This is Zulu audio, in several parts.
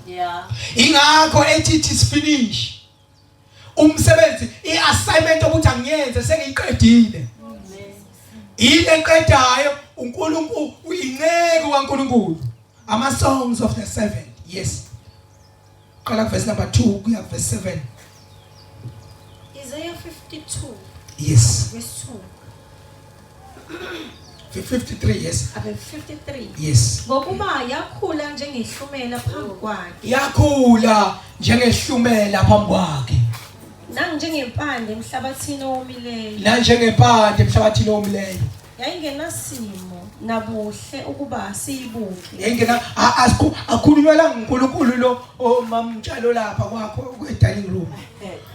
Yeah. Ingakho ethi it is finish. Umsebenzi iassignment ukuthi angiyenze sengiyiqedile. Yini eqedayo uNkulunkulu uyinceku kaNkulunkulu. Ama songs of the servant. Yes. Qala verse number 2 kuya verse 7. Isaiah 52. Yes. Verse 2. 53 yes. Abe 53. Yes. Ngokuba yakhula njengehlumela phambi kwakhe. Yakhula njengehlumela phambi kwakhe. Nanjengempande emhlabathini owomileyo. Nanjengempande emhlabathini owomileyo. Yayingenasimo nabuhle ukuba siyibuke. Yayingena akhulunywa la nguNkulunkulu lo omamtshalo lapha kwakho kwe dining room.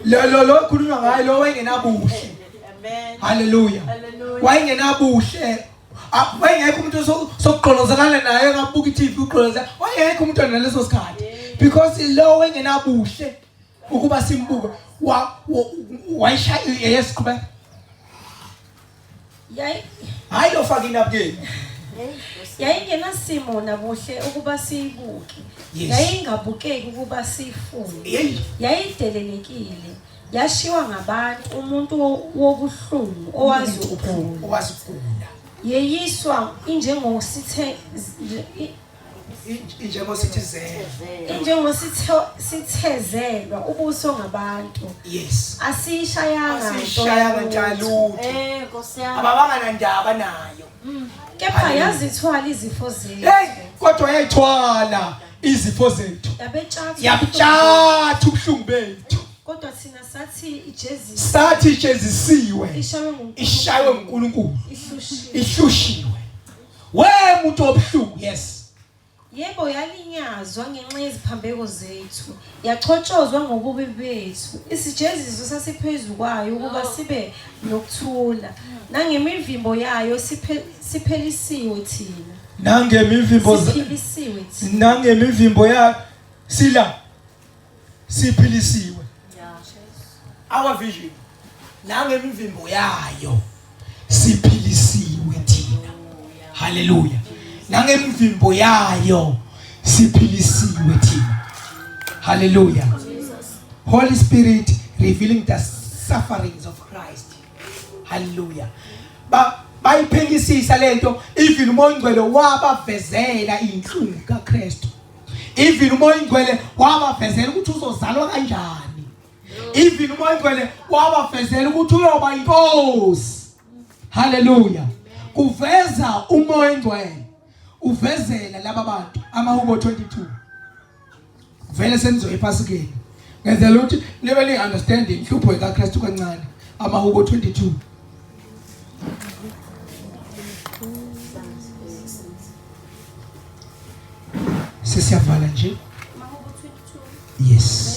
Lo lo lo khulunywa ngaye lo wayengenabuhle. Amen. Hallelujah. Hallelujah. Wayengenabuhle. Wayengekho umuntu sokugqolozelana naye ngabuka iTV ugqolozela. Wayengekho umuntu naleso sikhathi. Because lo wayengenabuhle ukuba simbuke wa wayishaya yes qhubeka. Yayi Hayi lo faka inapukeni. Yayingenasimo nabuhle ukuba siyibuke. Yes. Yayingabukeki ukuba siyifune. Hey. Yayidelelekile. Yashiwa ngabantu umuntu wobuhlungu owazi ukugula. Owazi ukugula. Yeyiswa injengosithe Injengosithizela. Injengosithe-sithezelwa ubuso ngabantu. Yes. Asiyishayanga nto Asiyishayanga nto yalutho. yalutho. Eh, Nkosi yami. Ababanga nandaba nayo. Kepha Hallelujah. yazithwala izifo zethu. Hey, kodwa yayithwala izifo zethu. Yabetshatha. Yabutshatha ubuhlungu bethu. Kodwa thina sathi ijezisiwe. Sathi ijezisiwe. Ishaywe nguNkulunkulu. Ishaywe nguNkulunkulu. Ihlushiwe. Ihlushiwe. We muntu obuhlungu, yes. Yebo yalinyazwa ngenxa yeziphambeko zethu, yachotshozwa ngobubi bethu. Isijeziso sasiphezu kwayo ukuba sibe nokuthula, nangemivimbo yayo siphelisiwe thina. Nangemivimbo Siphilisiwe thina. Nangemivimbo yayo sila siphilisiwe. Our vision nangemivimbo yayo siphilisiwe thina. Haleluya. Nangemivimbo yayo siphilisiwe thina. Haleluya. Holy Spirit revealing the sufferings of Christ. Haleluya. Ba bayiphenyisisa lento even uMoya oNgcwele wabavezela inhlungu kaKristu. Even uMoya oNgcwele wabavezela ukuthi uzozalwa kanjani. Even uMoya oNgcwele wabavezela ukuthi uyoba inkosi. Haleluya. Kuveza uMoya oNgcwele uvezela laba bantu amahubo 22. Vele senizoya ePhasikeni. Ngenzela ukuthi nibe ni understand inhlupho kaKristu kancane. Amahubo 22. Sesiyavala nje. Amahubo 22. Yes.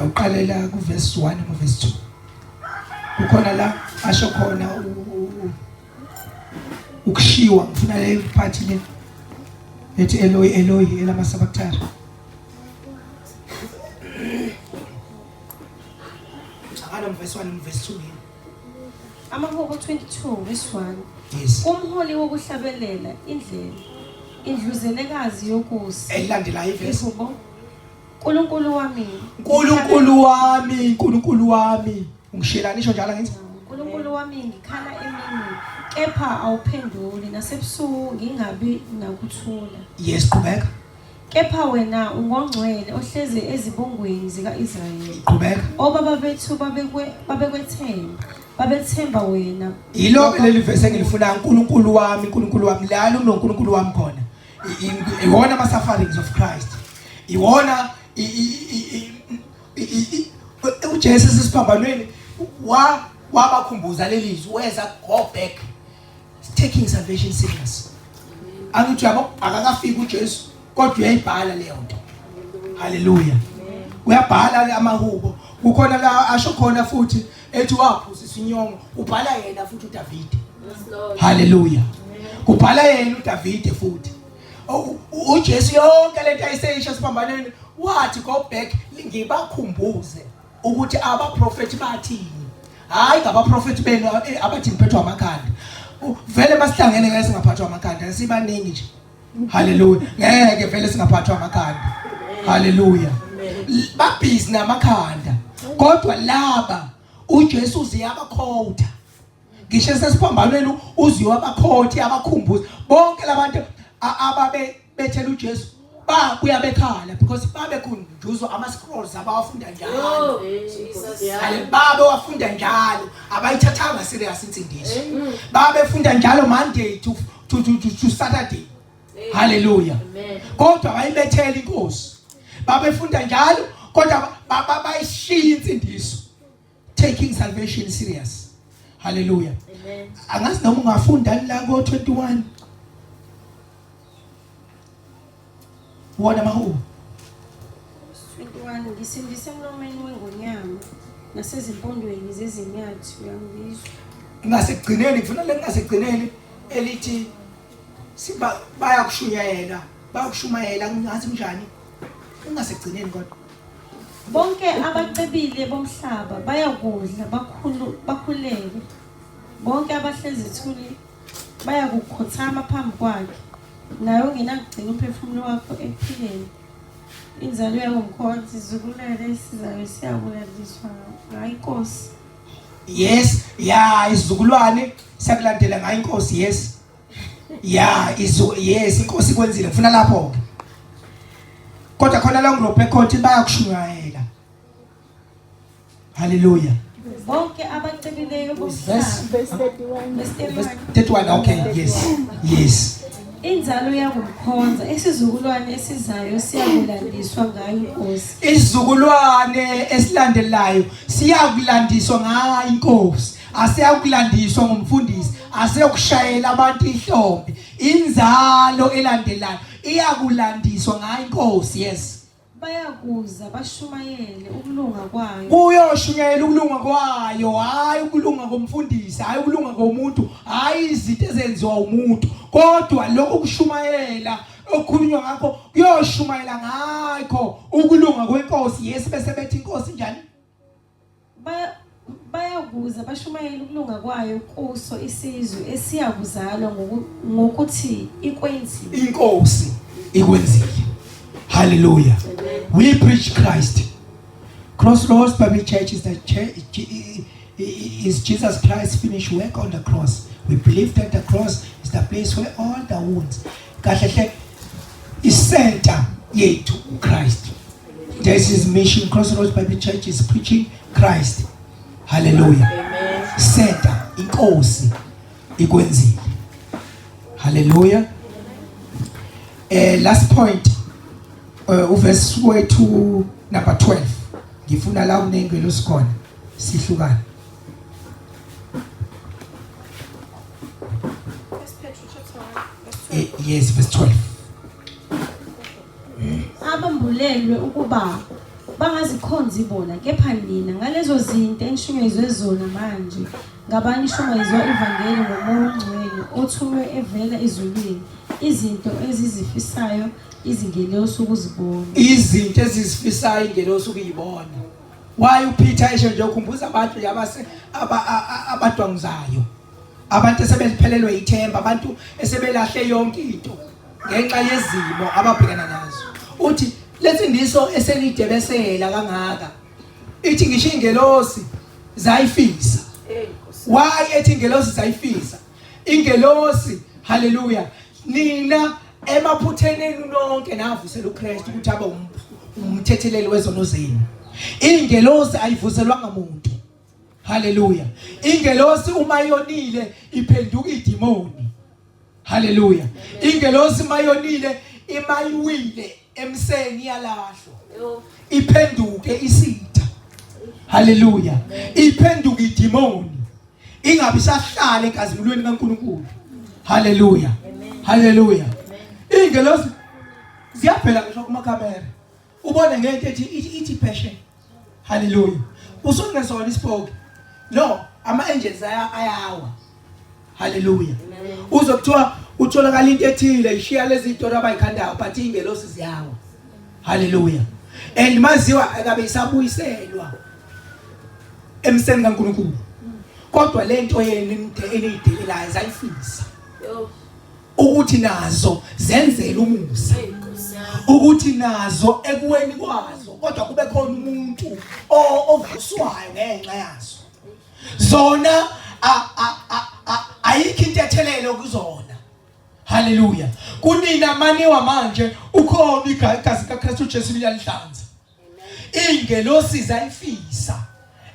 Uqalela ku verse 1 no verse 2. Kukhona la asho khona ukushiwa ngifuna le part le ethi Eloi Eloi elama sabachthani. Akana verse 1 no verse 2. Amahubo 22 verse 1. Yes. Umholi wokuhlabelela indlela indluzelekazi yokusa. Elilandelayo ivesi. Ihubo. Nkulunkulu wami. Nkulunkulu wami, Nkulunkulu wami. Ungishiyelani isho njalo ngithi? Nkulunkulu wami ngikhala emini kepha awuphenduli nasebusuku ngingabi nakuthula. Yes, qhubeka. Kepha wena ungongcwele ohlezi ezibongweni zika-Israyeli. Qhubeka. Obaba bethu babekwethemba, babethemba wena. Yiloko leli verse engilifuna uNkulunkulu wami, uNkulunkulu wami la unoNkulunkulu wami khona. Iwona ama sufferings of Christ. Iwona uJesu esiphambanweni wa wabakhumbuza leli zwi weza go back taking salvation serious. Angithi yabo akakafiki uJesu kodwa uyayibhala leyo nto. Haleluya. Uyabhala amahubo. Kukhona la asho khona futhi ethi waphuzisa inyongo ubhala yena futhi uDavide. Haleluya. Kubhala yena uDavide futhi. UJesu yonke lento ayiseyisho siphambaneni wathi go back ngibakhumbuze ukuthi abaprofeti bathini. Hayi ngabaprofeti benu abathi ngiphethwa amakhanda. Vele masihlangene ngeke singaphathwa amakhanda sibaningi nje. Haleluya. Ngeke vele singaphathwa amakhanda. Haleluya. Babhizi namakhanda. Kodwa laba uJesu uziyabakhotha. Ngisho esesiphambanweni uziyabakhotha abakhumbuza. Bonke labantu ababe bethela uJesu babuya bekhala because babekhunjuzwa ama scrolls abawafunda njalo. Oh, Jesus. Ale babe wafunda njalo abayithathanga serious insindiso. Babefunda njalo Monday to Saturday. Hallelujah. Kodwa bayibethela inkosi. Babefunda njalo kodwa bayishiya insindiso. Taking salvation serious. Hallelujah. Amen. Angazi noma ungafunda la ko 21. Wona mahubo. 21 Ngisindise emlomeni wengonyama nasezimpondweni zezinyathi uyangizwa. Ngasekugcineni ngifuna lengasekugcineni elithi siba bayakushunyayela bayakushumayela ngathi kunjani ungasekugcineni kodwa Bonke abacebile bomhlaba bayakudla bakhulu bakhuleke. Bonke abahlezi ethuli bayakukhothama phambi kwakhe. Naye ongenakugcina umphefumulo wakho ekuphileni. Inzalo yangumkhonzi isizukulwane esizayo siyakulaliswa ngayo inkosi. Yes, ya isizukulwane siyakulandela ngayo inkosi yes. Ya izu yes inkosi kwenzile ngifuna lapho ke. Kodwa khona la ngirobhe khona bayakushumayela. Hallelujah. Bonke abacebileyo bomhlaba. Verse 31. Verse 31. 31 okay yes. Yes. Inzalo yakumkhonza isizukulwane esizayo siyakulandiswa ngayo inkosi. Isizukulwane esilandelayo siyakulandiswa ngayo inkosi. Asiyakulandiswa ngumfundisi, asiyokushayela abantu ihlombe. Inzalo elandelayo iyakulandiswa ngayo inkosi, yes. Bayakuza bashumayele ukulunga kwayo. Kuyoshunyayela ukulunga kwayo, hayi ukulunga komfundisi, hayi ukulunga komuntu, hayi izinto ezenziwa umuntu, kodwa lokhu kushumayela okukhulunywa ngakho kuyoshumayela ngakho ukulunga kwenkosi. Yes, bese bethi inkosi njani? Bayakuza bashumayele ukulunga kwayo kuso isizwe esiyakuzalwa ngokuthi ikwenzile. Inkosi ikwenzile. Hallelujah. We preach Christ. Crossroads Bible Church is the church, is Jesus Christ's finished work on the cross. We believe that the cross is the place where all the wounds. Kahle hle isenta yethu uChrist. This is mission Crossroads Bible Church is preaching Christ. Hallelujah. Amen. Center inkosi ikwenzile. Hallelujah. Eh last point uverse wethu number 12. Ngifuna la kunengelosi khona sihlukane. First Peter chapter 1, verse 12. Yes verse 12. Abambulelwe ukuba bangazikhonzi bona kepha nina ngalezo zinto enishunyayezwe zona manje ngabanishumayezwa ivangeli ngoMoya oNgcwele othunywe evela ezulwini izinto ezizifisayo izingelosi ukuzibona. Izinto ezizifisayo ingelosi ukuyibona. Why uPeter esho nje ukhumbuza abantu nje abase abadwanguzayo. Abantu esebephelelwe ithemba, abantu esebelahle yonke into ngenxa yezimo ababhekana nazo. Uthi lesindiso esenidebesela kangaka. Ithi ngisho ingelosi zayifisa. Why ethi ingelosi zayifisa? Ingelosi, haleluya. Nina emaphutheni enu nonke navusela uKristu ukuthi abe umthetheleli wezono zenu. Ingelosi ayivuselwanga muntu. Haleluya. Ingelosi uma yonile iphenduka idimoni. Haleluya. Ingelosi uma yonile imayiwile emseni yalahlwa. Iphenduke isitha. Haleluya. Iphenduke idimoni. Ingabe isahlala enkazimulweni kaNkuluNkulu. Haleluya. Haleluya. Ingelosi ziyavela ngisho kumakhamera. Ubone ngento ethi ithi passion. Hallelujah. Usungesona isipoki. No, ama angels ayawa. Hallelujah. Uzokuthiwa utholakala into ethile ishiya lezi zinto abayikhandayo but ingelosi ziyawa. Hallelujah. And maziwa akabe isabuyiselwa emseni kaNkuluNkulu. Kodwa lento yenu eniyidelelayo zayifisa. Ukuthi nazo zenzele umusa. Ukuthi nazo ekuweni kwazo kodwa kube khona umuntu ovuswayo ngenxa yazo. Zona ayikho intethelelo kuzona. Haleluya. Kunina maniwa manje ukhona igazi kaKristu Jesu liyalihlanza. Ingelosi zayifisa.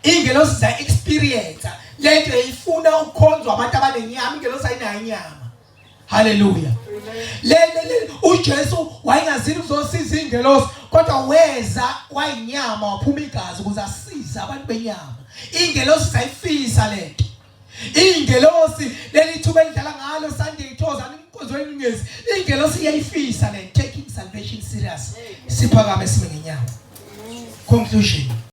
Ingelosi za experience lento yayifuna ukukhonzwa abantu abanenyama ingelosi ayinayo inyama. Haleluya. Le le uJesu wayengazini ukuzosiza ingelosi kodwa weza wayinyama waphuma igazi ukuze asize abantu benyama. Ingelosi zayifisa lento. Ingelosi leli thuba elidlala ngalo Sunday thoza inkonzo yengezi. Ingelosi iyayifisa le taking salvation serious. Siphakame sime ngenyawo. Conclusion.